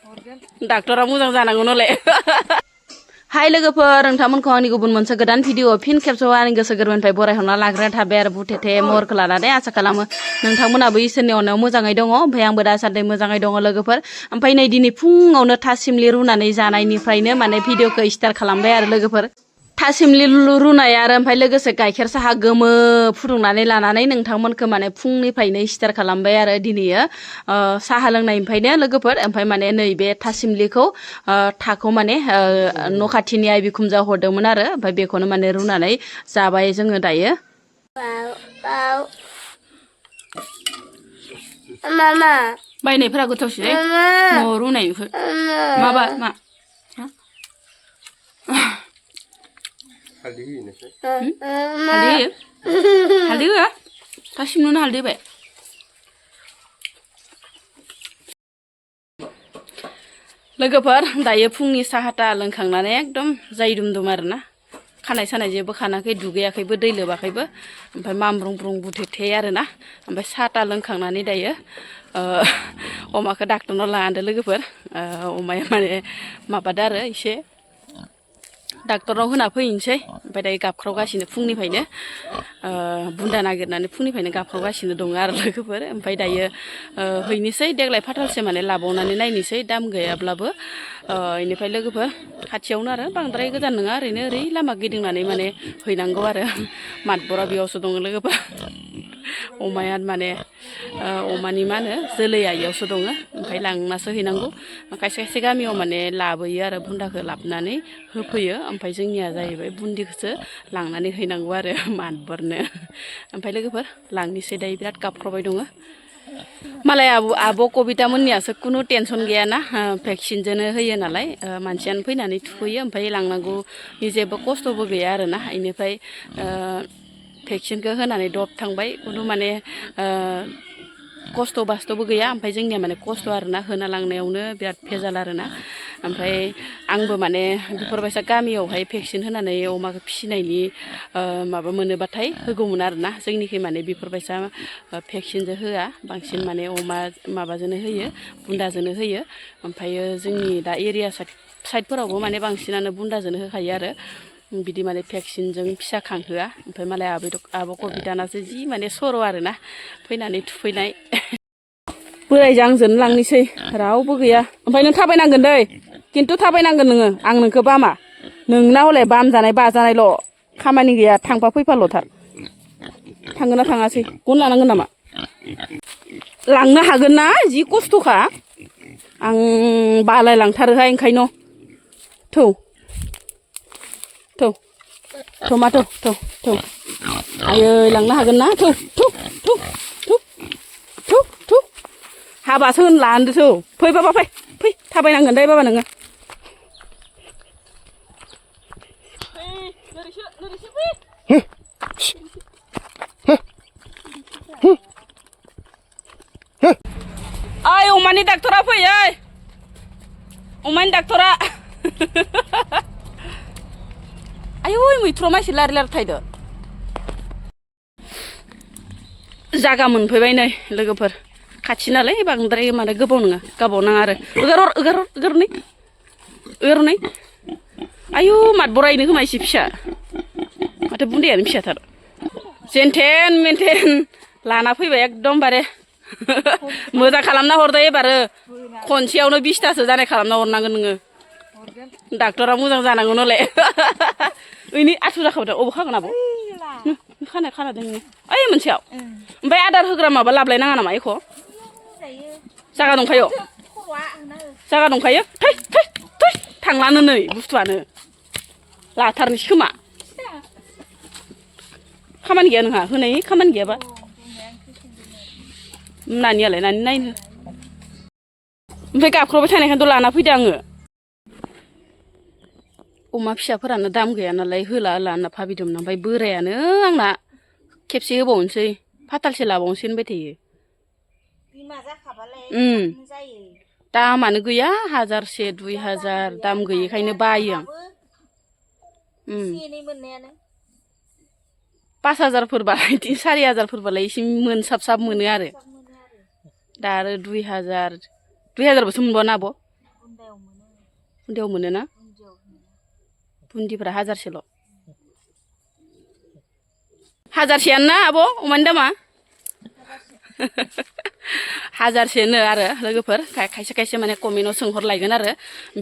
डाक्टरा मोजां जानांगौ नालाय हाय लोगोफोर नोंथांमोनखौ आंनि गुबुन मोनसे गोदान भिडिअ फिन खेबसेबाव आंनि गोसो गोरबोनिफ्राय बरायहरना लाग्रोनाय थाबाय आरो बुथेथे महरखौ लानानै आसा खालामो नोंथांमोनाबो इसोरनि अननायाव मोजाङै दङ ओमफ्राय आंबो दासान्दि मोजाङै दङ लोगोफोर ओमफ्राय नै दिनै फुङावनो थासिमलि रुनानै जानायनिफ्रायनो माने भिडिअखौ स्टार्ट खालामबाय आरो लोगोफोर थासिमलि रुनाय आरो ओमफ्राय लोगोसे गाइखेर साहा गोमो फुदुंनानै लानानै नोंथांमोनखौ माने फुंनिफ्रायनो स्टार्ट खालामबाय आरो दिनैयो साहा लोंनायनिफ्रायनो लोगोफोर ओमफ्राय माने नैबे थासिमलिखौ थाखौ माने न' खाथिनि आइ बिखुमजा हरदोंमोन आरो ओमफ्राय बेखौनो माने रुनानै जाबाय जोङो दायो मामा बायनायफोरा गोथावसै न'आव रुनायनिख्रुइ माबा मा हालदै होयो नोंसोर हालदै होआ गासिबोनो हालदै होबाय लोगोफोर दायो फुंनि साहाथा लोंखांनानै एकदम जाय दुमदुम आरोना खानाय सानाय जेबो खानाखै दुगैयाखैबो दै लोबाखैबो ओमफ्राय मामब्रुं ब्रुं बुथेथे आरोना ओमफ्राय साहाथा लोंखांनानै दायो अमाखौ डाक्टरनाव लांदो लोगोफोर अमाया माने माबादो आरो एसे डाक्टरनाव होना फैनोसै ओमफ्राय दायो गाबख्रावगासिनो फुंनिफ्रायनो बुन्दा नागिरनानै फुंनिफ्रायनो गाबख्रावगासिनो दङ आरो लोगोफोर ओमफ्राय दायो हैनोसै देग्लाय फाथालसे माने लाबावनानै नायनोसै दाम गैयाब्लाबो बेनिफ्राय लोगोफोर खाथियावनो आरो बांद्राय गोजान नङा ओरैनो ओरै लामा गिदिंनानै माने हैनांगौ आरो मातबरा बेयावसो दङ लोगोफोर अमाया माने अमानि मा होनो जोलैया इयावसो दङ ओमफ्राय लांनासो हैनांगौ खायसे खायसे गामियाव माने लाबोयो आरो बुन्दाखौ लाबोनानै होफैयो ओमफ्राय जोंनिया जाहैबाय बुन्दिखौसो लांनानै हैनांगौ आरो मातबरनो ओमफ्राय लोगोफोर लांनोसै दायो बिराद गाबख्रावबाय दङ मालाय आब' कबिता मोननियासो खुनु टेनसन गैयाना भेक्सिनजोंनो होयो नालाय मानसियानो फैनानै थुखैयो ओमफ्राय लांनांगौनि जेबो खस्थ'बो गैया आरोना बेनिफ्राय भेक्सिनखौ होनानै दब थांबाय खुनु माने खस्थ' बास्थ'बो गैया ओमफ्राय जोंनिया माने खस्थ' आरोना होना लांनायावनो बिराद भेजाल आरोना ओमफ्राय आंबो माने बेफोरबायसा गामियावहाय भेक्सिन होनानै अमाखौ फिसिनायनि माबा मोनोबाथाय होगौमोन आरोना जोंनिखै माने बेफोरबायसा भेक्सिनजों होआ बांसिन माने अमा माबाजोंनो होयो बुन्दाजोंनो होयो ओमफ्रायो जोंनि दा एरिया साइडफोरावबो माने बांसिनानो बुन्दाजोंनो होखायो आरो बिदि माने भेक्सिनजों फिसा खांहोआ ओमफ्राय मालाय आब' कबितानासो जि माने सर' आरोना फैनानै थुफैनाय बोरायजों आंजोंनो लांनोसै रावबो गैया ओमफ्राय नों थाबायनांगोन दै खिन्थु थाबायनांगोन नोङो आं नोंखौ बामा नोंना हले बामजानाय बाजानायल' खामानि गैया थांबा फैफाल'थार थांगोन ना थाङासै गन लानांगोन नामा लांनो हागोन ना जि खस्थ'खा आं बालायलांथारोहाय ओंखायनो थौ मा थौ आयै लांनो हागोन ना थौ हाबासो होनला होनदो थौ फै बाबा फै थाबायनांगोन दे बाबा नोङो ओइ अमानि डाक्टरा फै ओइ अमानि डाक्टरा आयु मैथ्रु मानसि लारि लारि थायदो जागा मोनफैबाय नै लोगोफोर खाथि नालाय बांद्राय माने गोबाव नङा गोबाव नाङा आरो ओगारहरनै आयु मातबरायनो खोमा एसे फिसा माथो बुन्दायानो फिसाथार जेनथेन मेनथेन लाना फैबाय एकदमबारे मोजां खालामना हरदो एबारो खनसेयावनो 20थासो जानाय खालामना हरनांगोन नोङो डाक्टरा मोजां जानांगौ नालाय ओइनि आथु जाखाबाय अबाव खागोन आब' खाना दों ओइ मोनसेयाव ओमफ्राय आदार होग्रा माबा लाबलायनाङा नामा एख' जागा दंखायो थै थांलानो नै बुस्थुआनो लाथारनोसै खोमा खामानि गैया नोंहा होनायनि खामानि गैयाबा नानियालाय नानि नायनो ओमफ्राय गाबख्रावबाय थानायखायनोथ' लाना फैदो आङो अमा फिसाफोरानो दाम गैया नालाय होला होनना भाबिदोंमोन ओमफ्राय बोरायानो आंना खेबसे होबावनोसै फाथालसे लाबावनोसै होनबाय थायो दामानो गैया 1000 2000 दाम गैयिखायनो बायो आं 5000फोरबालाय 4000फोरबालाय एसे मोनसाबसाब मोनो आरो दा आरो 2000 2000बोसो मोनबावना आब' बुन्दियाव मोनो ना बुन्दिफोरा हाजारसेल' हाजारसेयानो ना आब' अमानि दामा हाजारसेनो आरो लोगोफोर खायसे खायसे माने कमेन्टआव सोंहरलायगोन आरो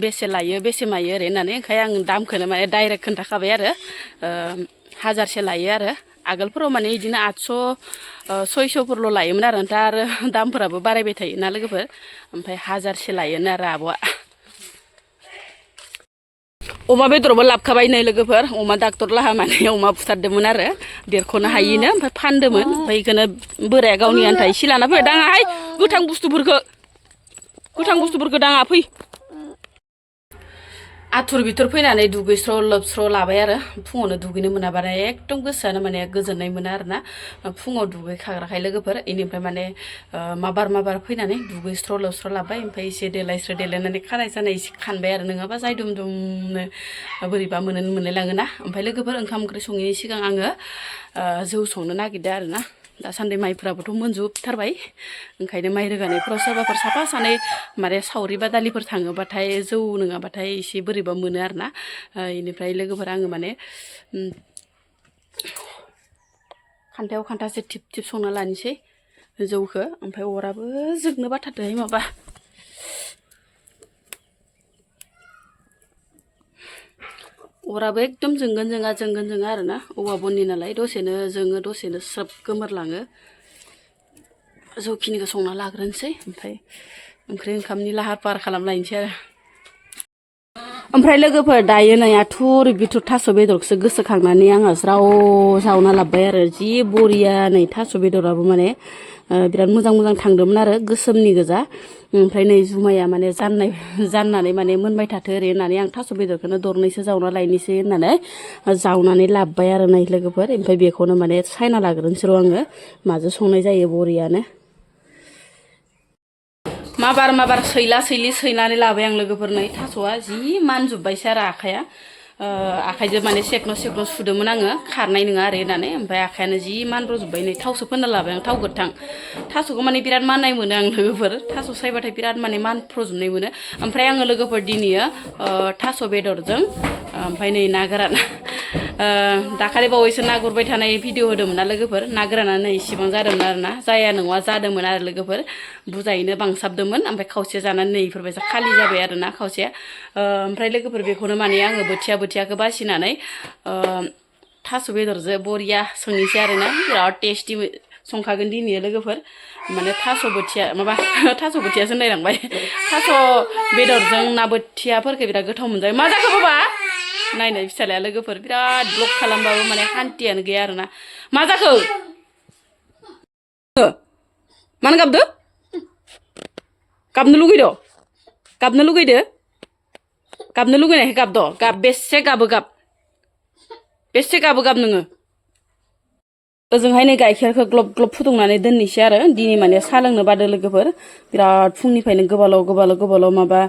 बेसे लायो बेसे मायो ओरै होननानै ओंखाय आं दामखौनो माने डाइरेक्ट खोन्थाखाबाय आरो हाजारसे लायो आरो आगोलफोराव माने बिदिनो 800 600फोरल' लायोमोन आरो दा आरो दामफोराबो बारायबाय थायो ना लोगोफोर ओमफ्राय हाजारसे लायोनो आरो आब'आ अमा बेदरबो लाबखाबाय नै लोगोफोर अमा डाक्टर लाहा माने अमा बुथारदोंमोन आरो देरख'नो हायिनो ओमफ्राय फानदोंमोन ओमफ्राय बेखौनो बोराया गावनि आन्था एसे लाना फैबाय दाङाहाय गोथां बुस्थुफोरखौ दाङा फै आथुर बिथुर फैनानै दुगैस्र' लोबस्र' लाबाय आरो फुङावनो दुगैनो मोनाबाथाय एकदम गोसोआनो माने गोजोननाय मोना आरोना फुङाव दुगैखाग्राखाय लोगोफोर इनिफ्राय माने माबार फैनानै दुगैस्र' लोबस्र' लाबाय ओमफ्राय एसे देलायनानै खानाय सानाय एसे खानबाय आरो नङाबा जाय दुमनो बोरैबा मोनलायलाङोना ओमफ्राय लोगोफोर ओंखाम ओंख्रि सङैनि सिगां आङो जौ संनो नागिरदों आरोना दासान्दि माइफोराबोथ' मोनजोबथारबाय ओंखायनो माइ रोगानायफोराव सोरबाफोर साफा सानै माने सावरि बादालिफोर थाङोबाथाय जौ नङाबाथाय एसे बोरैबा मोनो आरोना इनिफ्राय लोगोफोर आङो माने खान्थायाव खान्थासे थिब संना लानोसै जौखौ ओमफ्राय अराबो जोंनो बाथारदोंहाय माबा अराबो एकदम जोंगोन जोङा आरोना औवा बननि नालाय दसेनो जोङो दसेनो स्रोब गोमोरलाङो जौखिनिखौ संना लाग्रोनोसै ओमफ्राय ओंखामनि लाहार फाहार खालामलायनोसै आरो ओमफ्राय लोगोफोर दायो नै आथुर बिथुर थास' बेदरखौसो गोसोखांनानै आङो ज्राव जावना लाबोबाय आरो जि बरिया नै थास' बेदराबो माने बिराद मोजां थांदोंमोन आरो गोसोमनि गोजा ओमफ्राय नै जुमाया माने जाननानै माने मोनबाय थाथो ओरै होननानै आं थास' बेदरखौनो दरनैसो जावना लायनोसै होननानै जावनानै लाबोबाय आरो नै लोगोफोर ओमफ्राय बेखौनो माने सायना लाग्रोनोसै र' आङो माजों संनाय जायो बरियानो माबार सैला सैलि सैनानै लाबाय आं लोगोफोर नै थास'आ जि मानजोब्बायसो आरो आखाइजों माने सेखन' सुदोंमोन आङो खारनाय नङा ओरै होननानै ओमफ्राय आखायानो जि मानब्र'जोब्बाय नै थावसो फोनना लाबाय आं थाव गोथां थास'खौ माने बिराद माननाय मोनो आं लोगोफोर थास' सायबाथाय बिराद माने मानफ्र'जोबनाय मोनो ओमफ्राय आङो लोगोफोर दिनैयो थास' बेदरजों ओमफ्राय नै ना गोरान दाखालि बावैसो ना गुरबाय थानाय भिडिअ होदोंमोन ना लोगोफोर ना गोरानानो इसेबां जादोंमोन आरोना जाया नङा जादोंमोन आरो लोगोफोर बुजायैनो बांसाबदोंमोन ओमफ्राय खावसे जानानै नै इफोरबायसा खालि जाबाय आरोना खावसेया ओमफ्राय लोगोफोर बेखौनो माने आङो बोथियाखौ बासिनानै थास' बेदरजों बरिया संनोसै आरोना बिराद टेस्टि संखागोन दिनै लोगोफोर माने थास' बोथियासो होनलायलांबाय थास' बेदरजों ना बोथियाफोरखौ बिराद गोथाव मोनजायो मा जाखो बाबा नायनाय फिसालाया लोगोफोर बिराद ब्लग खालामबाबो माने हान्थियानो गैया आरोना मा जाखो मानो गाबदो गाबनो लुगैनायखाय गाब बेसे गाबो गाब नोङो ओजोंहाय नै गाइखेरखौ ग्लब ग्लब फुदुंनानै दोननोसै आरो दिनै माने साहा लोंनो बादो लोगोफोर बिराद फुंनिफ्रायनो गोबालाव माबा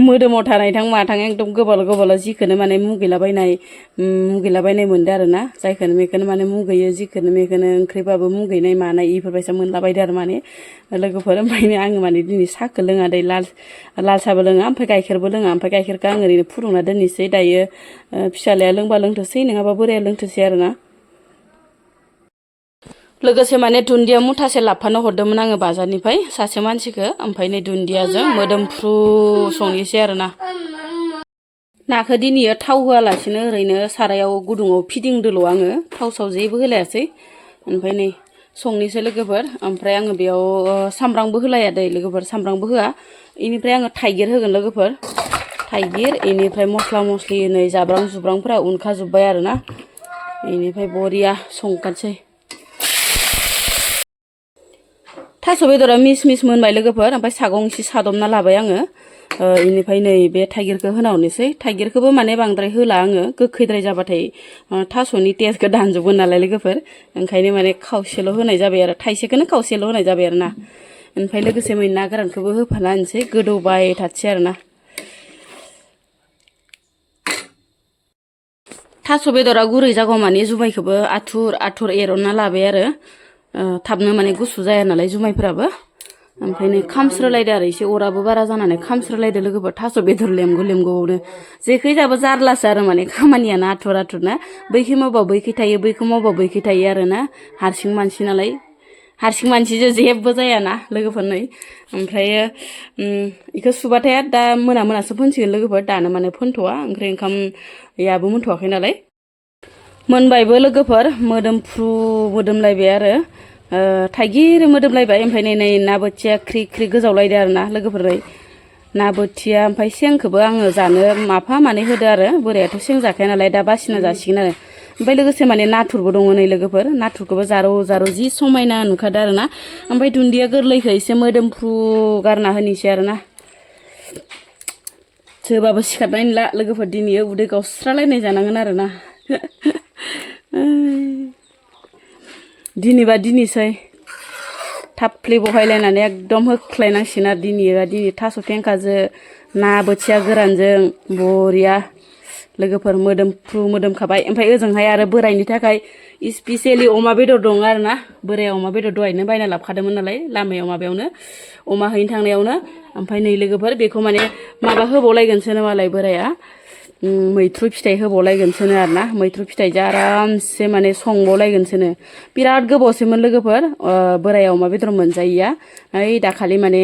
मोदोमाव थानायथां माथां एकदम गोबालाव जिखौनो माने मुगैलाबायनाय मोनदों आरोना जायखौनो मेखौनो माने मुगैयो जिखौनो मेखौनो ओंख्रिबाबो मुगैनाय मानाय इफोरबायसा मोनलाबायदों आरो माने लोगोफोर ओमफ्रायनो आङो माने दिनै साहाखौ लोङा दै लाल साहाबो लोङा ओमफ्राय गाइखेरबो लोङा ओमफ्राय गाइखेरखौ आं ओरैनो फुदुंना दोननोसै दायो फिसालाया लोंबा लोंथोसै नङाबा बोराया लोंथोसै आरोना लोगोसे माने दुन्दिया मुथासे लाबफानो हरदोंमोन आङो बाजारनिफ्राय सासे मानसिखौ ओमफ्राय नै दुन्दियाजों मोदोमफ्रु संनोसै आरोना नाखौ दिनैयो थाव होआलासिनो ओरैनो सारायाव गुदुङाव फिदिंदोल' आङो थाव साव जेबो होलायासै ओमफ्राय नै संनोसै लोगोफोर ओमफ्राय आङो बेयाव सामब्रामबो होलाया दै लोगोफोर सामब्रामबो होआ इनिफ्राय आङो थाइगिर होगोन लोगोफोर इनिफ्राय मस्ला मस्लि नै जाब्रां जुब्रांफोरा उनखाजोब्बाय आरोना इनिफ्राय बरिया संखानोसै थास' बेदरा मिस मोनबाय लोगोफोर ओमफ्राय सागं एसे सादबना लाबाय आङो इनिफ्राय नै बे थाइगिरखौ होना हरनोसै थाइगिरखौबो माने बांद्राय होला आङो गोखैद्राय जाबाथाय थास'नि टेस्टखौ दानजोबगोन नालाय लोगोफोर ओंखायनो माने खावसेल' होनाय जाबाय आरो थाइसेखौनो खावसेल' होनाय जाबाय आरोना ओमफ्राय लोगोसे मै ना गोरानखौबो होफाना होनोसै गोदौबाय थाथसै आरोना थास' बेदरा गुरै जागौ माने जुमायखौबो आथुर एरनना लाबाय आरो थाबनो माने गुसु जाया नालाय जुमायफोराबो ओमफ्राय नै खामस्रोलायदो आरो एसे अराबो बारा जानानै खामस्रोलायदो लोगोफोर थास' बेदर लेमगौ लेमगौनो जेखै जाबो जारलासो आरो माने खामानियानो आथुर आथुर ना बैखै मावबा बैखै थायो बैखौ मावबा बैखै थायो आरो ना हारसिं मानसि नालाय हारसिं मानसिजों जेबो जायाना लोगोफोर नै ओमफ्रायो इखौ सुबाथाय दा मोनासो फोनसिगोन लोगोफोर दानो माने फोनथ'वा ओंख्रि ओंखामयाबो मोनथ'वाखै नालाय मोनबायबो लोगोफोर मोदोमफ्रु मोदोमलायबाय आरो थाइगिर मोदोमलायबाय ओमफ्राय नै ना बोथिया ख्रि ख्रि गोजावलायदो आरो ना लोगोफोर ना बोथिया ओमफ्राय सेंखौबो आङो जानो माफा मानै होदो आरो बोरायाथ' सें जाखाया नालाय दा बासिना जासिगोन आरो ओमफ्राय लोगोसे माने नाथुरबो दङ नै लोगोफोर नाथुरखौबो जारौ जारौ जि समायना नुखादो आरो ना ओमफ्राय दुन्दिया गोरलैखौ एसे मोदोमफ्रु गारना होनोसै आरो ना सोबाबो सिखारनाय नंला लोगोफोर दिनै उदै गावस्रालायनाय जानांगोन आरो ना दिनैबा दिनैसै थाफ्ले बहायलायनानै एकदम होख्लायनांसिगोन आरो दिनै थास' फेंखाजों ना बोथिया गोरानजों बरिया लोगोफोर मोदोमफ्रु मोदोमखाबाय ओमफ्राय ओजोंहाय आरो बोरायनि थाखाय स्पिसियेलि अमा बेदर दं आरो ना बोराया अमा बेदर दहायनो बायना लाबोखादोंमोन नालाय लामायाव माबायावनो अमा हैनो थांनायावनो ओमफ्राय नै लोगोफोर बेखौ माने माबा होबावलायगोनसोनो मालाय बोराया मैथ्रु फिथाइ होबावलायगोनसोनो आरो ना मैथ्रु फिथाइजों आरामसे माने संबावलायगोनसोनो बिराद गोबावसैमोन लोगोफोर बोराया अमा बेदर मोनजायैया ओइ दाखालि माने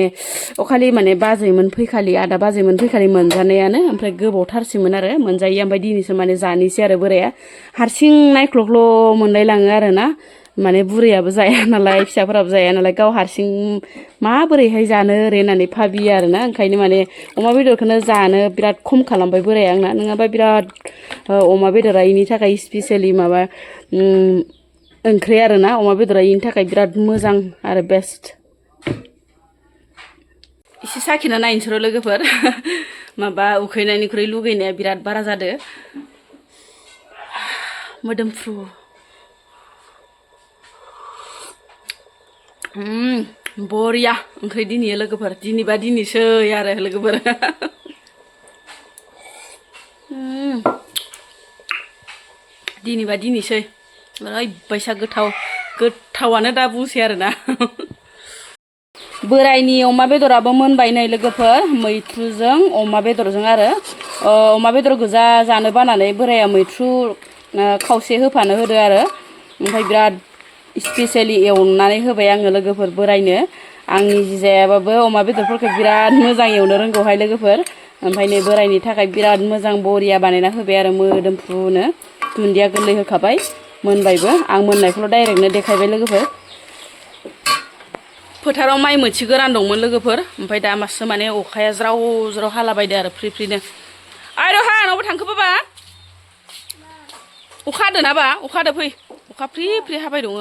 अखालि माने बाजैमोन फैखालि आदा बाजैमोन फैखालि मोनजानायानो ओमफ्राय गोबावथारसैमोन आरो मोनजायैया ओमफ्राय दिनैसो माने जानोसै आरो बोराया हारसिं नायख्ल'ख्ल' मोनलायलाङो आरो ना माने बुरैयाबो जाया नालाय फिसाफोराबो जाया नालाय गाव हारसिं माबोरैहाय जानो ओरै होननानै भाबियो आरो ना ओंखायनो माने अमा बेदरखौनो जानो बिराद खम खालामबाय बोराया आंना नङाबा बिराद अमा बेदरा इनि थाखाय स्पेसियेलि माबा ओंख्रि आरो ना अमा बेदरा इनि थाखाय बिराद मोजां आरो बेस्ट एसे साखिना नायनोसै र' लोगोफोर माबा उखैनायनिख्रुइ लुगैनाया बिराद बारा जादो मोदोमफ्रु बरिया ओंख्रि दिनै लोगोफोर दिनैबा दिनैसै आरो लोगोफोर दिनैबा दिनैसै ओरैबायसा गोथावानो दा बुंसै आरोना बोरायनि अमा बेदराबो मोनबाय नै लोगोफोर मैथ्रुजों अमा बेदरजों आरो अमा बेदर गोजा जानो बानानै बोराया मैथ्रु खावसे होफानो होदो आरो ओमफ्राय बिराद स्पेसियेलि एवनानै होबाय आङो लोगोफोर बोरायनो आंनि जिजायाबाबो अमा बेदरफोरखौ बिराद मोजां एवनो रोंगौहाय लोगोफोर ओमफ्राय नै बोरायनि थाखाय बिराद मोजां बरिया बानायना होबाय आरो मोदोमफ्रुनो दुन्दिया गोरलै होखाबाय मोनबायबो आं मोननायखौल' डाइरेक्टनो देखायबाय लोगोफोर फोथाराव माइ मोथि गोरान दंमोन लोगोफोर ओमफ्राय दा मासो माने अखाया ज्राव ज्राव हालाबायदो आरो फ्रि फ्रिनो आरो न'आवबो थांखो बाबा अखा हादोना बा अखा हादो फै अखा फ्रि फ्रि हाबाय दङ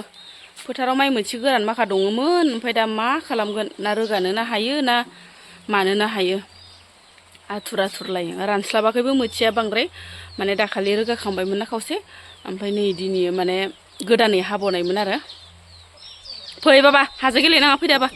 फोथाराव माइ मोथि गोरान माखा दङमोन ओमफ्राय दा मा खालामगोन ना रोगानोना हायो ना मानोना हायो आथुर आथुरलायो रानस्लाबाखैबो मोथिया बांद्राय माने दाखालि रोगाखांबायमोन ना खावसे ओमफ्राय नै दिनै माने गोदानै हाबावनायमोन आरो फै बाबा हाजो गेलेनाङा फैदाबा